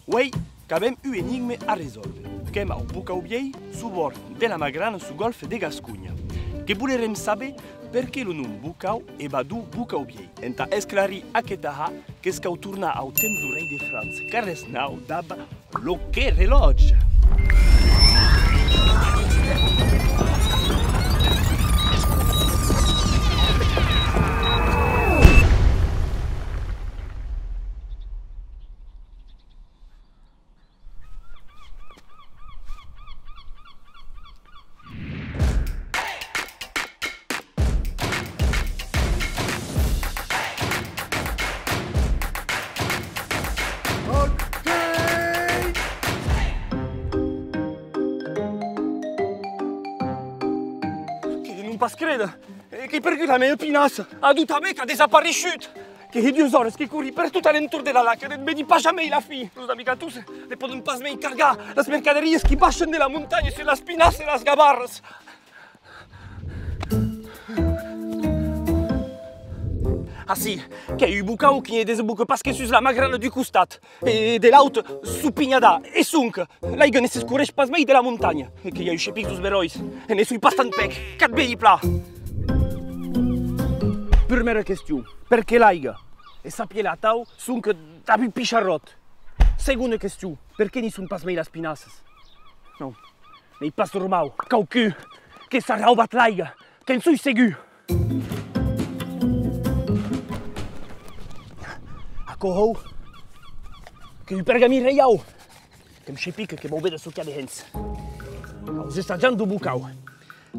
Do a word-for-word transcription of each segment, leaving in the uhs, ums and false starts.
Uei qu'avem un enigme a resòlver. Qu'èm au Bocau Vielh, suu bòrd de la Mar Grana, suu gòlf de Gasconha. Que volerem saber perqué lo nom Bocau e vadó Bocau Vielh. Entà esclarir aqueth ahar, que's cau tornar au temps deu rei de França, Carles nau, dab lo qué relòtge. Que non pas créder! E qu'èi pergut la mea pinassa! Adó tanben qu'a desapareishut! Que hè duas oras que corri pertot a l'entorn de la laca, ne'n vedi pas jamei la fin! Los navigators ne pòden pas mei cargar las mercaderias qui baishan de la montanha sus las pinassas e las gabarras! Ací, qu'èi un bocau qui ne desemboca pas que sus la Mar Grana d'un costat, e de l'aut, suu Pinhadar, e sonque, l'aiga ne s'escorreish pas mei de la montanha, e que i a un chepic deus beròis, e ne soi pas tan pèc, qu'ac vedi plan! Prumèra question, perqué l'aiga e s'apièla atau sonque dab un picharròt? Segonda question, perqué n'i son pas mei las pinassas? Non, n'ei pas normau, quauqu'un que s'a raubat l'aiga, que'n soi segur! Aquò hèu qu'ei un pergamin reiau, qu'èm chepic que vau véder çò qu'i a dehens. Aus estatjants deu Bocau.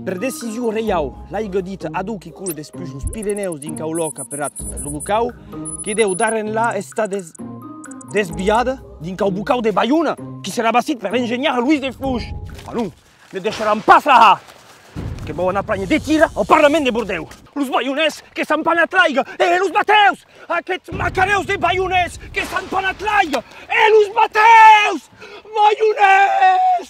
Per decision reiau, l'aiga dita Adó qui cola despuish los Pirenèus dinc au lòc aperat lo Bocau, que deu d'ara enlà estar des-, desviada dinc au Bocau de Baiona, qui serà bastit per l'engenhèr Loís de Foish. Ah non, ne deisharam pas l'ahar! Que vau anar plànher de tira au Parlament de Bordèu! Los baionés que s'an panat l'aiga! E los batèus! Aqueths macarèus de baionés que s'an panat l'aiga! E los batèus! Baionés!